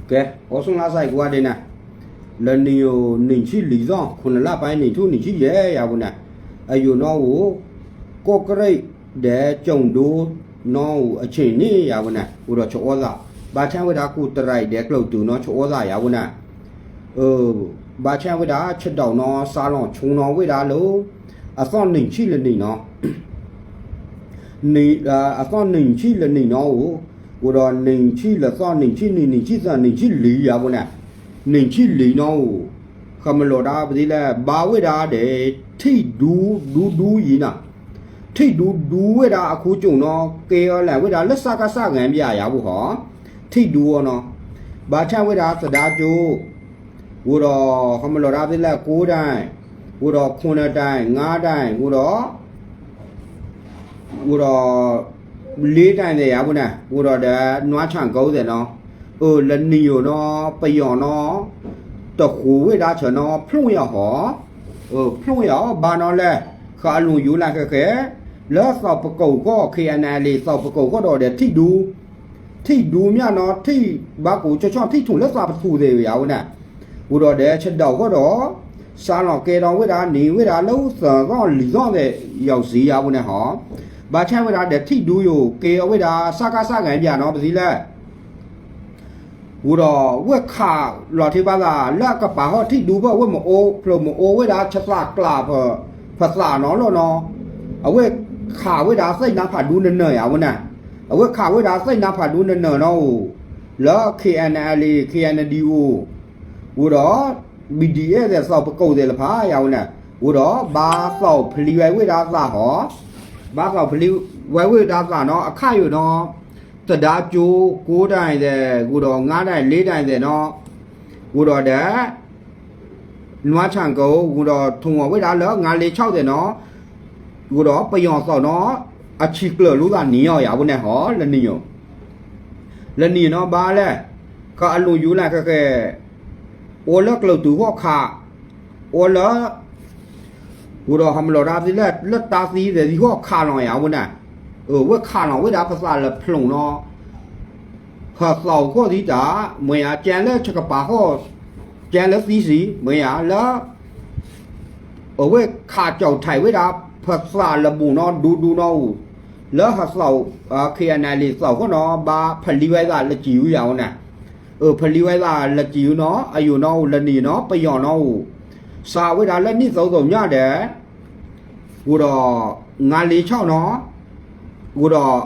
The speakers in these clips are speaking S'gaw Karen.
ကဲ, အိၣ်ဆူၣ်လါစၢ်အံၤကိးဂၤဒဲးန့ၣ်, လၢနံၣ်ယိၤနံၣ်ဆံလံာ်သီ ခိၣ်နလါပၢ်နံၣ်ထူၣ်နံၣ်ဆံယဲၢ်ယၤပူၤန့ၣ်, အယိာ်နီၣ်ဧိၤ, ကီၢ်ကရ့ၣ်ဒဲးကၠိၣ်ဒိနီၣ်ဧိၤ အဆ့ၣ်န့ၣ်ယၤပူၤန့ၣ် အိၣ်ဒီးဆၢအိၣ်သး, ဘၣ်ဆၣ်ဝဲဒၣ်ကူၣ်တရံးဒဲးကျိၣ်တုၤနီၣ်ဆၢအိၣ်သးယၤပူၤန့ၣ် ဘၣ်ဆၣ်ဝဲဒၣ် ဆဒိးနီၣ် စးလီၤဆိနီၣ်ဝဲဒၣ်လၢ အသီၣ်နံၣ်ဆံလၢနံၣ်နီၣ်, အသီၣ်နံၣ်ဆံလၢနံၣ်နီၣ်ဧိၤ, အိၣ်ဒီးနံၣ်ဆံလၢသီၣ် နံၣ်ဆံနံၣ် နံၣ်ဆံသၢ နံၣ်ဆံလံၤယၤပူၤန့ၣ်, နံၣ်ဆံလံၤနီၣ်ဧိၤ, ဃမလီၤဒၣ်ပသ့လၢ ဘၣ်ဝဲဒၣ်ဒီး ထံၣ်ဒူဒူဒူအံၤနီၣ်, ထံၣ်ဒူဒူဝဲဒၣ်အခိၣ်ကၠိၣ်နီၣ် ကဲအီၤလဲၣ်ဝဲဒၣ်လၢစးကါစးဂဲၤဘၣ်ယၤပူၤဟီ, ထံၣ်ဒူအီၤနီၣ်, ဘၣ်ဆၣ်ဝဲဒၣ်သဒါကၠိ အိၣ်ဒီး ဃမလီၤဒၣ်သ့လၢကိးဒၣ်, အိၣ်ဒီးခိၣ်နၢ်တၢ် ငါးတၢ် အိၣ်ဒီး အိၣ်ဒီး လေးတၢ်သ့ၣ်ယၤပူၤန့ၣ် အိၣ်ဒီးဒီး နွါဆၣ်ကိသ့ၣ်နီၣ်, အၢၣ်လၢနံၣ်ယိၤနီၣ် ပယီၤနီၣ် တဃိးဝဲဒၣ်ဆၢနီၣ် ဖျိယၤဟီ, ဖျိယၤအီၤ ဘၣ်နီၣ်လဲၣ် ဃအလူၤယူၤလၢ်ဃဲဃဲ လၢသီၣ်ပကိးကီၢ် KNLA သီၣ်ပကိးကီၢ်ဒီးဒီးထံၣ်ဒူ ထံၣ်ဒူမးနီၣ် ထံၣ်ဘၣ်ကိးဆီဆီၣ် ထံၣ်ထူၣ်လၢသးပထူၣ်သ့ၣ်ယၤဝဲန့ၣ်, အိၣ်ဒီးဒီးဆဒိးကီၢ်ဒီး စးလီၤကဲထီၣ်ဝဲဒၣ်န့ၣ်ဝဲဒၣ်လၢသၢသီၣ်လွံၢ်သီၣ်သ့ၣ် ယီၤစံယၤဝဲန့ၣ်ဟီ, ဘၣ်ဆၣ်ဝဲဒၣ်ဒီးထံၣ်ဒူယိၤကဲအီၤဝဲဒၣ်စးကါစးဂဲၤဘၣ်နီၣ်ပသ့လၢ အိၣ်ဒီးဝဲၢ်ခးလီၤထံဘၣ်သးလၢအကပၤဟီၣ်ထံၣ်ဒူဖၢၣ် အဝဲမ့ၢ်အိၣ်ဖျိမ့ၢ်အိၣ်ဝဲဒၣ်ဆသးကျး ဖသးနီၣ်လီၤနီၣ်, အဝဲခးဝဲဒၣ်သ့ၣ်နါဖးဒူနနၢၤယၤဝဲန့ၣ်, အဝဲခးဝဲဒၣ်သ့ၣ်နါဖးဒူနနၢၤနီၣ်ဧိၤ, လၢ KNLA KNDO အိၣ်ဒီး BGF သီၣ်ပကိးသ့ၣ်တဖၣ် ယၤဝဲန့ၣ်, အိၣ်ဒီးဘၣ်သီၣ်ဖျံးဝဲဝဲဒၣ်သးဟီ, ဘၣ်သီၣ်ဖျံးဝဲဝဲဒၣ်သးနီၣ် အခါယိာ်နီၣ်, သဒါကၠိကိးတၢ်သ့ၣ် အိၣ်ဒီးငါးတၢ် လေးတၢ်သ့ၣ်နီၣ်, အိၣ်ဒီးဒီး နွါဆၣ်ကိ အိၣ်ဒီးထိၣ်အီၤဝဲဒၣ်လၢငါးလေးဆီၣ်သ့ၣ်နီၣ်, အိၣ်ဒီးပယီၤသီၣ်နီၣ် အဆံးကျၢၤလိာ်သးနံၤအီၤယၤဝဲန့ၣ်ဟီ လၢနံၣ်ယိၤ လၢနံၣ်နီၣ်ဘၣ်လဲၣ်, ဃအလူၤယူၤလၢ်ဃဲဃဲ အိၣ်လၢကျိၣ်တုၤဟီၣ်ခး, အိၣ်လၢ အိၣ်ဒီးဟးမလီၤတၢ်သ့လၢ လၢတၢ်သံသ့ၣ်သံဟီၣ်ခးလီၤယၤဝဲန့ၣ်, အဝဲခးလီၤဝဲဒၣ်ပသးလၢဖျိးနီၣ်, ဟးသီၣ်ခိၣ်သံတၢ်, မ့ၢ်ယၤ ကဲလၢဆကပၤဟီၣ်, ကဲလၢသံစံ, မ့ၢ်ယၤလၢ အဝဲခးကၠီၣ်ထံးဝဲဒၣ် ပသးလၢဘူးနီၣ် ဒူဒူနီၣ်ဧိၤ, လၢဟးသီၣ် KNLA သီၣ်ခိၣ်နီၣ် ဘၣ်ဖလံးဝဲသးလၢကံၤဝဲယၤဝဲန့ၣ်, အဖလံးဝဲသးလၢကံၤနီၣ် အယိာ်နီၣ်ဧိၤ လၢနံၣ်နီၣ် ပယီၤနီၣ်ဧိၤ, စးဝဲဒၣ်လၢနံၣ်သိးသိးညါဒီး အိၣ်ဒီး ငါးလေးဆီၣ်နီၣ်, အိၣ်ဒီး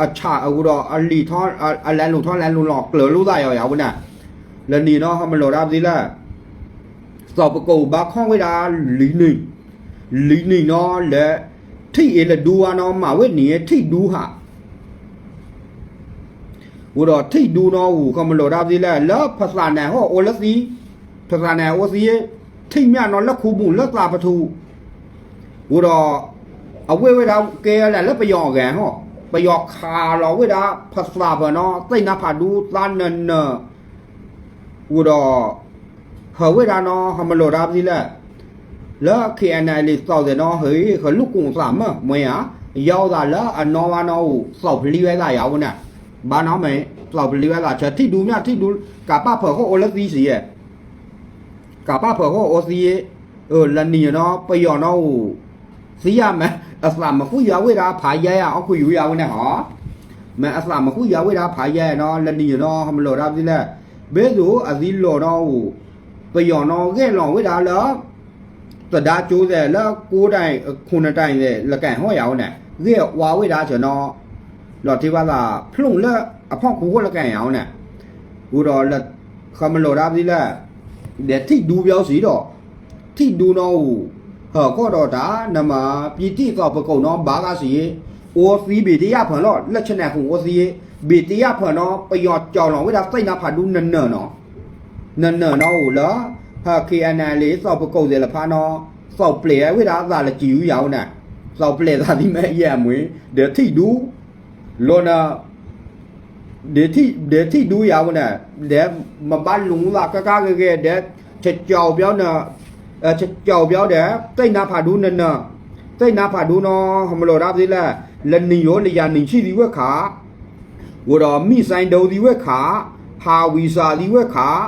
အဆၣ် အိၣ်ဒီးအလံာ်ထီ အလဲၤလူၤထီလဲၤလူၤလီၤ ကျၢၤလိာ်သးယၤယၤဝဲန့ၣ်, လၢနံၣ်နီၣ် ဟးမလီၤတၢ်သ့လၢ သီၣ်ပကိးဘၣ်ခီၣ်ဝဲဒၣ် လံၤနံၤ, လံၤနံၤနီၣ် လၢ ထံၣ်အ့ၣ်လၢဒူဝါနီၣ် မၤဝဲန့ၣ် ထံၣ်ဒူဟး အိၣ်ဒီးထံၣ်ဒူနီၣ်ဧိၤ ဟးမလီၤတၢ်သ့လၢ လၢပသးန့ၣ်ဟီၣ်အိၣ်လၢသံ, ပသးန့ၣ်အိၣ်သံ, ထံၣ်မးနီၣ်လၢခူပူၤလၢသးပထူၣ်, အိၣ်ဒီး အဝဲဝဲဒၣ်ကဲလဲၣ်လၢပယီၤအဂၤဟီၣ်, ပယီၤခးလီၤဝဲဒၣ် ပသးဖၢနီၣ် သ့ၣ်နါဖးဒူသးနၢၤနၢၤ အိၣ်ဒီး ဟးဝဲဒၣ်နီၣ် ဟးမလီၤတၢ်သ့လၢ လၢ KNLA သီၣ်သ့ၣ်နီၣ် ဟဲ ဟးလူၤကိၢ်သးမး မ့ၢ်ဧါ, ယါအီၣ်သးလၢအနီၣ်ဝါနီၣ်အိၣ် သီၣ်ဖလံးဝဲသးယၤဝဲန့ၣ်, ဘၣ်နီၣ်မ့ၢ် သီၣ်ဖလံးဝဲသး ဆၢထံၣ်ဒူမး ထံၣ်ဒူ ကးပၣ်ဖၢၣ်ဃီအိၣ်လၢသံစံယဲၢ် ကးပၣ်ဖၢၣ်ဃီအိၣ်သံယဲၢ်, လၢနံၣ်နီၣ် ပယီၤနီၣ်အိၣ် သံယၤမး အသးမဃုယၤဝဲဒၣ်ဖးယဲၢ်ယၤ အီၣ်ခိၣ်ယူၤယၤဝဲန့ၣ်ဟီ မ့ၢ်အသးမဃုယၤဝဲဒၣ်ဖးယဲၢ်နီၣ် လၢနံၣ်နီၣ် ဟးမလီၤတၢ်သ့လၢ ဘဲသိးအသံလီၤနီၣ်အိၣ် ပယီၤနီၣ်ဂဲၤလီၤဝဲဒၣ်လၢ သဒါကၠိသဲးလၢကိးတၢ် ခိၣ်နတၢ်သဲး လၢကဲဟီၣ်ယၤဝဲန့ၣ် ဂဲၤဝါဝဲဒၣ်ဆၢနီၣ် လီၤထံဘၣ်သးဖျိးလၢအဖီခိၣ်ဃိလၢကဲယၤဝဲန့ၣ် အိၣ်ဒီးလၢ ဟးမလီၤတၢ်သ့လၢ ဒီးထံၣ်ဒူပျီစံဒီး ထံၣ်ဒူနီၣ်အိၣ် ဟးကီၢ်ဒီးတၢ် နမၤပံတံၣ်သီၣ်ပကိးနီၣ် ဘၣ်သးစံ အိၣ်သံဘ့ၣ်တယၢ်ဖၢၣ်လီၤ လၢဆနၢၣ်ခိၣ်အိၣ်သံ ဘ့ၣ်တယၢ်ဖၢၣ်နီၣ် ပယီၤကၠီလီၤဝဲဒၣ်သ့ၣ်နါဖးဒူနနၢၤနီၣ် နနၢၤနီၣ်အိၣ်လၢ ဟး KNLA သီၣ်ပကိးသ့ၣ်လၢဖးနီၣ် သီၣ်ပျဲဝဲဒၣ်အသးလၢကံၤဝဲယၤဝဲန့ၣ် သီၣ်ပျဲသးသံမ့ၢ်ယဲၢ်မွ့ၢ် ဒီးထံၣ်ဒူ လီၤနၢၤ ဒီးထံၣ်ဒူယၤဝဲန့ၣ် ဒီးမၤဘၣ်လူၤသးကကါဂ့ၤဂ့ၤ ဒီး ဆကၠီပျီန့ၣ် ဆကၠီပျီဒီး သ့ၣ်နါဖးဒူနနၢၤ သ့ၣ်နါဖးဒူနီၣ် ဟးမလီၤတၢ်သ့လၢ လၢနံၣ်ယိၤလၢယၤနံၣ်ဆံသံဝဲခါ အိၣ်ဒီးမံၣ်စဲဒိသံဝဲခါ ဟးဝံစၢ်သံဝဲခး,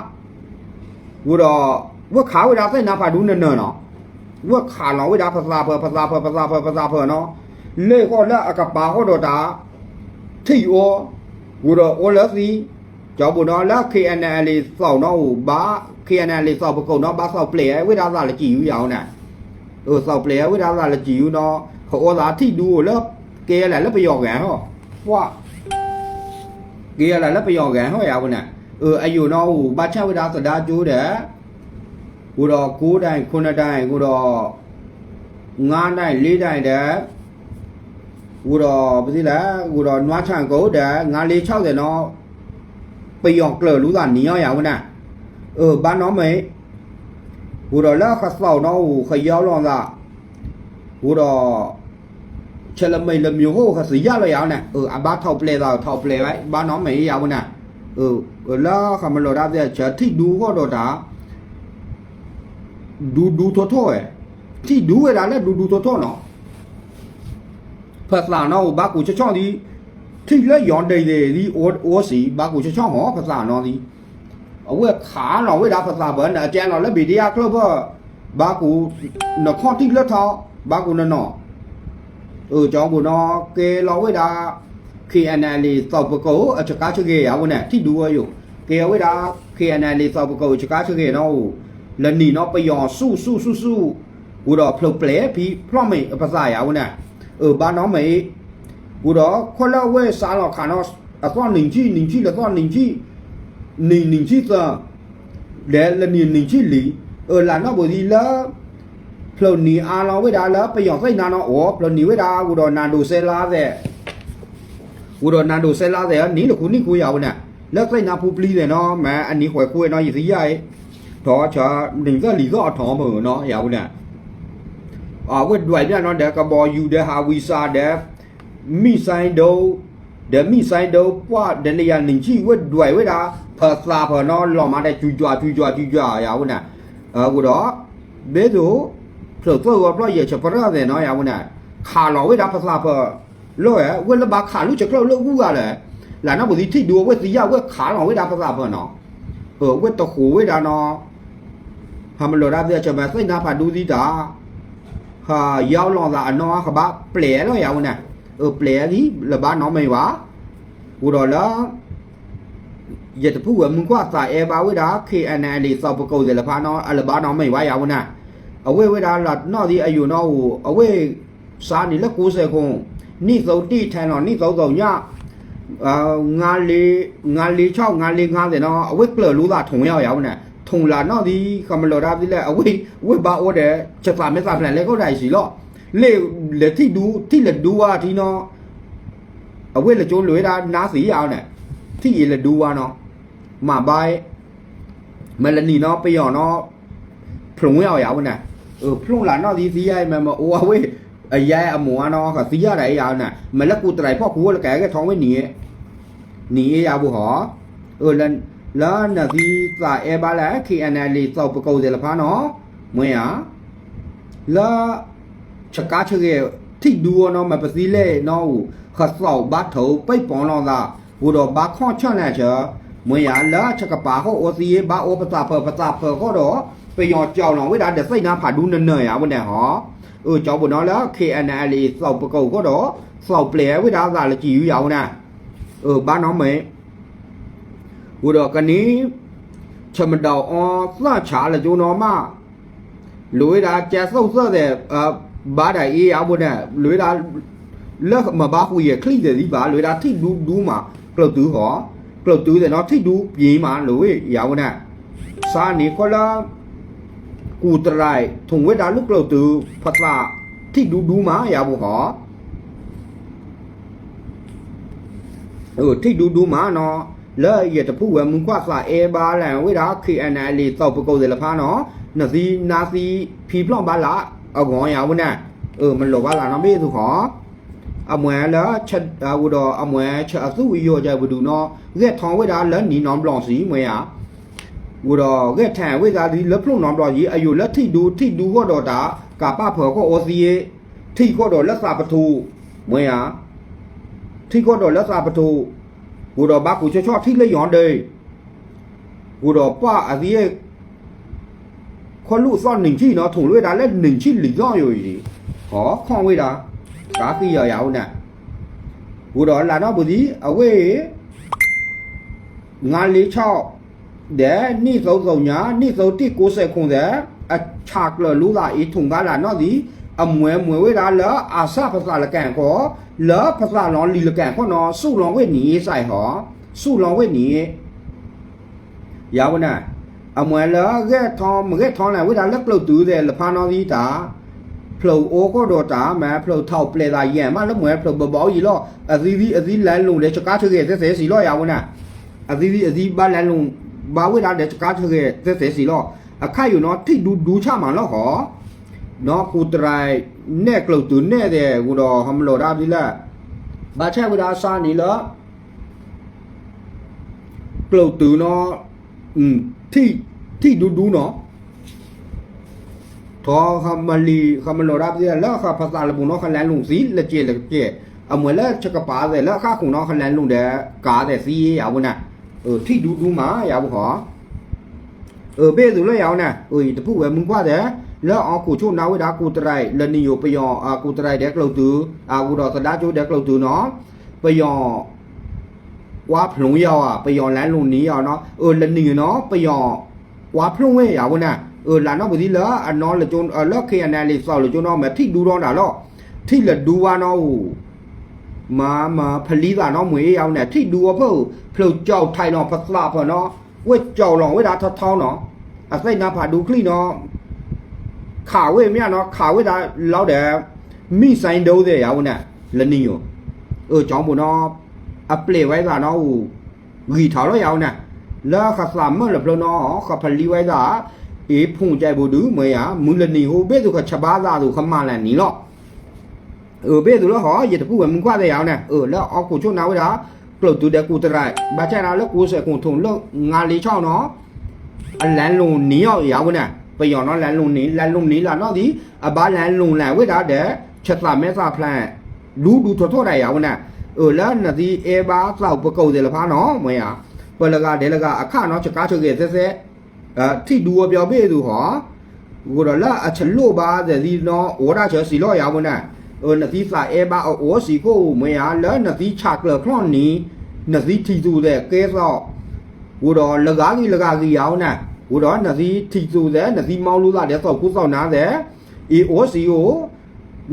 ဝံၤဒီး ဝဲခးဝဲဒၣ်သ့ၣ်နါဖးဒူနၢၤနၢၤနီၤ, ဝဲခးလီၤဝဲဒၣ်ပသးဖၢ ပသးဖၢ ပသးဖၢ ပသးဖၢနီၤ, လၢဃီလၢအကပၤဃီဒီးတၢ် ထံၣ်အီၤ, ဝံၤဒီးအီၤလၢသံ, ကၠီဘိနီၤလၢ KNLA သီၣ်နီၤအိၣ်ဘၣ်, KNLA သီၣ်ပကိးနီၤ ဘၣ်သီၣ်ပျဲဝဲဒၣ်သးလၢကံၢ်ယူယၤဝဲန့ၣ်, သီၣ်ပျဲဝဲဒၣ်သးလၢကံၢ်ယူနီၤ, ဟအီသးထံၣ်ဒူအိၣ်လၢ ကဲလၢလၢပယီၤဂၤဟီ, ပှၤ ကဲလၢလၢပယီၤဂၤဟီယၤဝဲန့ၣ်, အယိာ်နီၤအိၣ်ဘၣ်ဆၣ်ဝဲဒၣ်သဒါကၠိဒီး အိၣ်ဒီးကိးဒၣ် ခိၣ်နဒၣ် အိၣ်ဒီး ငါးဒၣ် လေးဒၣ်ဒီး အိၣ်ဒီးပသံလဲၣ် အိၣ်ဒီးနွါဆၣ်ကိးဒီး ငါးလေးခြောက်သဲးနီၤ, ပယီၤကျၢၤလူသးနံၤအီၤယၤဝဲန့ၣ်, အဘၣ်နီတမံၤ, အိၣ်ဒီးလၢကသီၣ်နီၤအိၣ် ကယီလီၤသး, အိၣ်ဒီး ဆဲးလၢမ့ၢ်လၢမံၤဟိၣ်ကသံယါလီၤယၤဝဲန့ၣ်, အဘၣ်ထီၣ်ပျဲသး ထီၣ်ပျဲဝဲ ဘၣ်နီတမံၤယၤဝဲန့ၣ်, လၢကမၤလိာ်တၢ်သ့ၣ်ဆၢထံၣ်ဒူဃီဒီးတၢ် ဒူဒူထီၣ်ထီၣ်ဝဲ, ထံၣ်ဒူဝဲဒၣ်လၢဒူဒူထီၣ်ထီၣ်နီၤ, ပသးနီၤအိၣ်ဘၣ်ကူးဆီၣ်ဆီၣ်သံ, ထံၣ်လၢယီၤဒ့ဒ့ၣ်သံ အိၣ်စံး ဘၣ်ကူးဆီၣ်ဆီၣ်ဟီ ပသးနီၤသံ, အဝဲခးလီၤဝဲဒၣ်ပသးဖၢန့ၣ် အကဲလီၤလၢဘ့ၣ်တယၢ်ချၢဖၢ, ဘၣ်ကူးနခီၣ်ထံၣ်လၢထီ, ဘၣ်ကူးနနီၤ အကၠီဘိနီၤ ကဲလီၤဝဲဒၣ် KNLA သီၣ်ပကိး အဆကါဆဂဲၤယၤဝဲန့ၣ် ထံၣ်ဒူဝဲယိာ်, ကဲဝဲဒၣ် KNLA သီၣ်ပကိး အဆကါဆဂဲၤနီၤအိၣ်, လၢနံၤနီၤ ပယီၤဆူၣ်ဆူၣ်ဆူၣ်ဆူၣ်, အိၣ်ဒီးဖျိးပျဲၢ်ဖံးဖျီၣ်မ့ၢ်အပသးယၤဝဲန့ၣ်, အဘၣ်နီတမံၤ, အိၣ်ဒီးခီလၢအဝဲစးလီၤခးနီၤ, အသီၣ်နံၤဆံၣ် နံၤဆံၣ်လၢသီၣ်နံၤဆံၣ်, နံၤနံၤဆံၣ်သၢ ဒီးလၢနံၤနံၤဆံၣ်လံၤ, အလၢနီၢ်ဘိးသံလၢ ဖျိးနံၤအါလီၤဝဲဒၣ်လၢပယီၤသ့ၣ်နါနီၤအိၣ်, ဖျိးနံၤဝဲဒၣ် အိၣ်ဒီးနၤဒိးစဲလါသဲး, အိၣ်ဒီးနၤဒိးစဲလါသဲး နံၤလၢခူနံၣ်ခူယၤဝဲန့ၣ်, လၢသ့ၣ်နါဖူပျံၤသဲးနီၤ မ့ၢ်အနံၤဃွဲးခူဝဲနီၤ ယသံယါအံၤ, ထီၣ်ဆၢ နံၤသၢလံၤသီၣ်အထီၣ်မုၢ်နီၤ ယၤဝဲန့ၣ် အဝဲဒွဲၣ်ဘၣ်နီၤဒီး ကဘီယူၤဒီးဟးဝံစၢ်ဒီး မံၣ်စဲဒိ ဒီးမံၣ်စဲဒိ ပှၢ်ဒီးလၢယၤနံၤဆံၣ်ဝဲဒွဲၣ်ဝဲဒၣ် ပသးဖၢနီၤ လီၤမးဒီး စူၤကွၢ်စူၤကွၢ်စူၤကွၢ်ယၤဝဲန့ၣ်, အဃိဒီး ဘ့သိး ဖျၢၣ်သၢဂီၤဖျီၣ်ယဲၢ်ဆၢပရၢၢ်သဲးနီၤ ယၤဝဲန့ၣ်, ခးလီၤဝဲဒၣ်ပသးဖၢ လီၤဝဲ ဝဲလၢဘၣ်ခးလူၢ်ဆၢကျၢၢ်လၢအူဂၤလဲၣ်, လၢနီၢ်ဘိးသံထံၣ်ဒူအဝဲသံယါ ဝဲခးလီၤဝဲဒၣ်ပသးဖၢနီၤ, ဝဲတဃိးဝဲဒၣ်နီၤ ဟးမၤလိာ်တၢ်သ့ၣ်ဆၢမ့ၢ်သ့ၣ်နါဖးဒူသံတၢ်, ဟးယါလီၤသးအနီၢ်ကဘၣ်ပျဲလီၤယၤဝဲန့ၣ်, ပျဲလံ လၢဘၣ်နီတမံၤဘၣ်, အိၣ်ဒီးလၢ ယတဖုဝဲမုၢ်ကွၢ်သးအဲၣ်ဘၣ်ဝဲဒၣ် KNLA သီၣ်ပကိးသဲးလၢဖါနီၤ အလၢဘၣ်နီတမံၤဘၣ်ယၤဝဲန့ၣ်, အဝဲဝဲဒၣ်လၢနီၣ်သံအယိာ်နီၤအိၣ် အဝဲ စါနံၤလၢကိးစဲးခိၣ်, နံၣ်သိတံၢ်ထဲလီၤ နံၣ်သိသိညၣ် ငါးလေး ငါးလေးခြောက် ငါးလေးငါးသဲးနီၤ အဝဲကျၢၤလိာ်သးထိၣ်ဝဲအီၤယၤဝဲန့ၣ် ထိၣ်လၢနီၣ်သံ ကမၤလိာ်တၢ်သံလဲၣ် အဝဲ ဝဲဘၣ်အိၣ်ဒီး ကသးမ့ၢ်သးဖျဲးလဲၣ်ကီးဒၣ်အံၤစံးလီၤ လၢ လၢထံၣ်ဒူ ထံၣ်လၢဒူဝါထံနီၤ အဝဲလဲၤကၠိလဲၤဝဲဒၣ်နါသံယၤန့ၣ် ထံၣ်အံၤလၢဒူဝါနီၤ မၤဘၣ် မ့ၢ်လၢနံၤနီၤ ပယီၤနီၤ ဖျိးဝဲအီၤယၤဝဲန့ၣ် ဖျိးလၢနီၣ်သံသံယါအံၤ မ့ၢ်မ့ၢ်အိၣ်အဝဲ အယါအမိၢ်အနီၤ ကသံယါဒၣ်အံၤယၤန့ၣ် မ့ၢ်လၢကူးတရံးဖီၣ်ကူးဝဲလၢကဲဂဲၤထီၣ်ဝဲနံၤ နံၤအံၤယၤဘိဟီ လၢနသံသးအဲၣ်ဘၣ်လၢ KNLA သီၣ်ပကိးသဲးလၢဖါနီၤ မ့ၢ်ဧါ လၢ ဆကါဆဂဲၤ ထံၣ်ဒူအီၤနီၤ မ့ၢ်ပသံလဲၣ်နီၤအိၣ် ကသီၣ်ဘၣ်ထီၣ်ပံၣ်ပီၤလီၤသး အိၣ်ဒီးဘၣ်ခီၣ်ဆၢၣ်လဲၣ်ဆၢ မ့ၢ်ဧါ လၢဆကပၤဃီအိၣ်သံ ဘၣ်အိၣ်ပသးဖၢ ပသးဖၢဃီဒီး ပယီၤကၠီလီၤဝဲဒၣ်ဒီးသ့ၣ်နါဖးဒူနၢၤနၢၤယၤဝဲန့ၣ်ဟီ အၢ ကၠီဘိနီၤလၢ KNLA သီၣ်ပကိးဃီဒီး သီၣ်ပျဲဝဲဒၣ်သးလၢကံၢ်ယူယၤဝဲန့ၣ် အၢ ဘၣ်နီၤမ့ၢ် အိၣ်ဒီးကနံၤ ဆၢမဒီးအီသၣ်ဆးလၢကၠိနီၤမး လိၤဝဲဒၣ်ကဲသိၣ်သၣ်သဲး ဘၣ်ဒၣ်အ့ယၤဘိန့ၣ် လိၤဝဲဒၣ် လၢမၤဘၣ်ဃုာ်ယဲၢ်ချံသဲးသံဘၣ် လိၤဝဲဒၣ်ထံၣ်ဒူဒူမး ကျၢၤတုၤဃီ ကျၢၤတုၤသဲးနီၤ ထံၣ်ဒူပျံၤမး လိၤဝဲယၤဝဲန့ၣ် စါန့ၣ်ခီလၢ ကူးတရံး ထိၣ်ဝဲဒၣ်လၢကျၢၤတုၤ ပသး ထံၣ်ဒူဒူမးယၤဘိဃီ ထံၣ်ဒူဒူမးနီၤ လၢယတဖုဝဲမုၢ်ကွၢ်သးအဲၣ်ဘၣ်လဲၣ်ဝဲဒၣ် KNLA သီၣ်ပကိးသဲးလၢဖါနီၤ နသံနါသံဖံဖျီၣ်ဘၣ်လၢအဂီၢ်ယၤဝဲန့ၣ် မၤလိာ်ဘၣ်သးနီၤဘ့ၣ်သူဃီ အမွဲလၢ အိၣ်ဒီးအမွဲဆၢအသူၣ်အယိာ်ကပဒုးနီၤ ဂဲၤထီၣ်ဝဲဒၣ်လၢနံၤနီတဘျီစံးမ့ၢ်ဧါ အိၣ်ဒီးဂဲၤထီၣ်ဝဲဒၣ်လၢဖျိၣ်နီတဘျီစံး အယိာ်လၢထံၣ်ဒူ ထံၣ်ဒူဃီဒီးတၢ် ကးပာ်ဖၢဃီအိၣ်သံ ထံၣ်ဃီဒီးလၢသးပထူၣ် မ့ၢ်ဧါ ထံၣ်ဃီဒီးလၢသးပထူၣ် အိၣ်ဒီးဘၣ်ကူးဆီၣ်ဆီၣ်ထံၣ်လၢယီၤဒ့ ဃိဒီးပှၢ်အသံ ခီၣ်လူၢ်သီၣ်နံၣ်ဆံနီၤ ထိၣ်လၢဝဲဒၣ်လၢနံၣ်ဆံလံာ်သီၣ်ယိၤအံၤ, ဟီခီၣ်ဝဲဒၣ် ကးသံယၤယၤဝဲန့ၣ်, ဃိဒီးလၢနီၢ်ပူၤသံ အဝဲ ငါးလေးခြောက် ဒီး နှစ်သုံးသုံးည နှစ်သုံးတစ် ကိုးဆယ့်ခုနစ် ဒီး အဆၢကျၢၤလိသးအံၤ ထိၣ်ဘါလၢနီၢ်သံ အမွဲမွဲဝဲဒၣ်လၢအစၢ်ပသးလၢကဲၣ်ခီ, လၢပသးလီၤလံၤလၢကဲၣ်ခီနီၤ ဆူၣ်လီၤဝဲန့ၣ်စဲးဟီ, ဆူၣ်လီၤဝဲန့ၣ် ယၤဝဲန့ၣ်, အမွဲလၢဂဲၢ်ထီမ့ၢ်ဂဲၢ်ထီန့ၣ် ဝဲဒၣ်လၢကျုာ်တုၤသဲးလၢဖးနီၢ်သံတၢ်, ဖျၢၣ်အိၣ်ကီၢ်ဒီးတၢ် မ့ၢ်ဖျၢၣ်ထီၣ်ပျဲၢ်သးယဲၢ်မးလၢမွဲဖျၢၣ်ဘဘီအံၤလီၤ, အသံသံအသံလဲၤလိာ်ဒီး စကါထဂဲၤသဲသဲစံးလီၤယၤဝဲန့ၣ်, အသံသံအသံဘၣ်လဲၤလိာ် ဘၣ်ဝဲဒၣ်ဒီး စကါထဂဲၤသဲသဲစံးလီၤ, အခါယိာ်နီၤ ထံၣ်ဒူဒူဆၣ်မးလီၤဟီ, နီၢ်ကူတရံးနဲၣ်ကျုာ်တုၤနဲၣ်သဲး ဃိဒီးဟမလိာ်ဒၣ်ဒ်လဲၣ်, ဘၣ်ဆၣ်ဝဲဒၣ်စၢ်န့ၣ်လၢ ကျုာ်တုၤနီၤ ထံၣ်ဒူဒူနီၤ, ထီၣ် ဟမလိာ်ဒၣ်ပသံလၢဃပသးလၢပူၤနီၤ ကလဲၤလိာ်သံလၢကဲးလၢကဲး, အမွဲလၢဆကပၤသဲးလၢဃၣ်ခိၣ်နီၤ ကလဲၤလိာ်ဒီးကးသဲးသံယၤဝဲန့ၣ်, ထံၣ်ဒူဒူမးယၤဝဲဟီ အဘ့ၣ်သိးလၢယၤဝဲန့ၣ် ယတပူၤဝဲမုၢ်ကွၢ်သဲး လၢအီၤခိၣ်ဆိၣ်နါဝဲဒၣ်ကူတရံး လၢနံၣ်ယိာ်ပယီၤ ကူတရံးဒဲးကျုာ်တုၤ အဃိဒီးသဒါကၠိဒဲးကျုာ်တုၤနီၤ, ပယီၤ ကွၢ်ဖျိယၤဧါ ပယီၤလဲၤလိာ်န့ၢ်ယၤနီၤ, လၢနံၣ်ယိာ်နီၤ ပယီၤ ကွၢ်ဖျိဝဲယၤဝဲန့ၣ်, လၢနီၢ်ပူၤသံလၢအနီၢ်လၢကၠိ လၢ KNLA သီၣ်လၢကၠိနီၤ မ့ၢ်ထံၣ်ဒူဒီးဒၣ်လီၤ, ထံၣ်လၢဒူဝါနီၤအိၣ် မၤမၤဖလံသးနီၤ မ့ၢ်ယၤဝဲန့ၣ် ထံၣ်ဒူအီၤဖၢၣ် ဖျၢၣ်ကၠီၣ်ထံးနီၤ ပသးဖၢၣ်နီၤ, ဝဲကၠီၣ်လီၤဝဲဒၣ်ထီထီနီၤ, အသ့ၣ်နါဖးဒူချံနီၤ, ခးဝဲမ့ၢ်နီၤ ခးဝဲဒၣ်လီၤဒီး မံၣ်စဲဒိသဲးယၤဝဲန့ၣ်, လၢနံၣ်ယိာ်, ကၠီဘိနီၤ, အပျဲၢ်ဝဲသးနီၤအိၣ် ဂံၢ်ထီၣ်လီၤယၤဝဲန့ၣ်, လၢဃသးမၢလၢဖျိနီၤ ဃဖလံဝဲသး, အ့ၣ်ဖူၣ်ကဲဘိဒုးမ့ၢ်ယၤ မုၢ်လၢနံၣ်ဟိဘ့ၣ်သိးကဆဘါသးသိးကမၤလၢနံၣ်လီၤ အဘ့ၣ်သိးလၢဟီ ယတပူၤဝဲမုၢ်ကွၢ်သဲးယၤဝဲန့ၣ်, လၢအီၤခိၣ်ဆိၣ်နါဝဲဒၣ် ကျုာ်တုၤဒဲးကူတရံး ဘၣ်ဆၣ်နၤလၢကူစဲးခိၣ်ထိၣ်လၢ ငါးလေးခြောက်နီၤ, အလဲၤလိာ်န့ၢ်အီၤယၤဝဲန့ၣ်, ပယီၤနီၤလဲၤလိာ်န့ၢ် လဲၤလိာ်န့ၢ်လၢနီၢ်သံ, အဘၣ်လဲၤလိာ်လဲၤဝဲဒၣ်ဒီး ဆသးမဲာ်သးဖျဲး ဒူဒူထီထီၣ်ဒၣ်ယၤဝဲန့ၣ်, အလၢနသံအဲၣ်ဘၣ်သးပကိးသ့ၣ်လၢဖးနီၤ မ့ၢ်ယၤ, ပလဂၤဒဲးလဂၤအခါနီၤ စကါထဂဲၤသဲသဲ ထံၣ်ဒူအီၤပယီၤဘ့ၣ်သိးဟီ, ဃိဒီးလၢအဆလိၣ်ဘၣ်သဲးသံနီၤ အိၣ်ဒၣ်ဆၢစံးလီၤယၤဝဲန့ၣ်, နသံသးအဲၣ်ဘၣ်အအိၣ်စံးခိၣ် မ့ၢ်ယၤ လၢနသံဆးကျၢၤဖျီၣ်နံၤ, နသံထံၣ်သူၣ်သဲးကဲသီၣ်, ဃိဒီးလဂၤဂံၢ်လဂၤဂံၢ်ယၤဝဲန့ၣ်, ဃိဒီးနသံထံၣ်သူၣ်သဲး နသံမီလူသးဒဲးသီၣ်ခူသီၣ်နါသဲး, အ့ၣ်အိၣ်စံးအိၣ်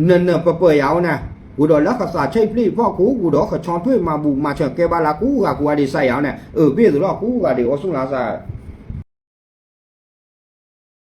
နနၢ်ပၢၢ်ပၢၢ်ယၤဝဲန့ၣ်, ဃိဒီးလၢကသးဆံးဖျံးဖီၣ်ခိၣ် ဃိဒီးကဆီထွဲမၤဘူၣ်မၤဆၢၤကဲဘၣ်လၢကူဂၤကူဂၤဒ်စၢ်ယၤဝဲန့ၣ်, အဘ့ၣ်သိးလီၤကူဂၤဒ်အိၣ်ဆူၣ်လါစၢ်